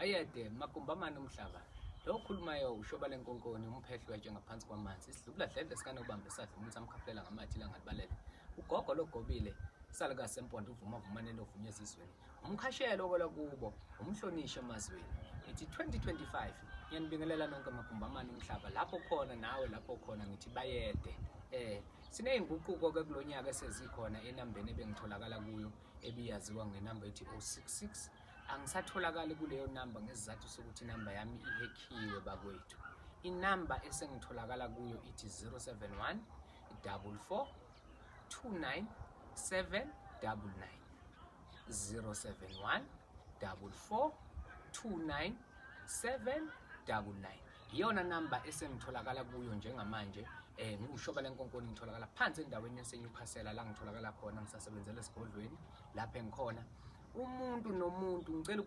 Bayede magumbamane umhlaba. Lo okhulumayo ushoba lenkonkoni umphehlo wetshe ngaphansi kwamanzi. Isidlubula dledle sikanobambe sadla umuntu samkhaphulela ngamathi ilanga libalele. Ugogo logobile salukazi sempondo uvuma vumane lovunywa ezizweni. Umkhashelo kwelakubo umhlonishi emazweni. Ngithi 2025 ngiyanibingelela nonke magumbamane umhlaba lapho khona nawe lapho khona ngithi bayede. Sineyinguquko ke kulonyaka esezikhona enambeni ebengitholakala kuyo ebiyaziwa ngenamba ethi 066. Angisatholakali kuleyo namba ngesizathu sokuthi inamba yami ihekhiwe bakwethu. Inamba esengitholakala kuyo ithi 071 44 29 799, 071 44 29 799 iyona namba esengitholakala kuyo njengamanje. Ngiwushoba lenkonkoni, ngitholakala phansi endaweni yaseNewcastle la ngitholakala khona, ngisasebenzela esigodlweni lapho engikhona. Umuntu nomuntu ngicela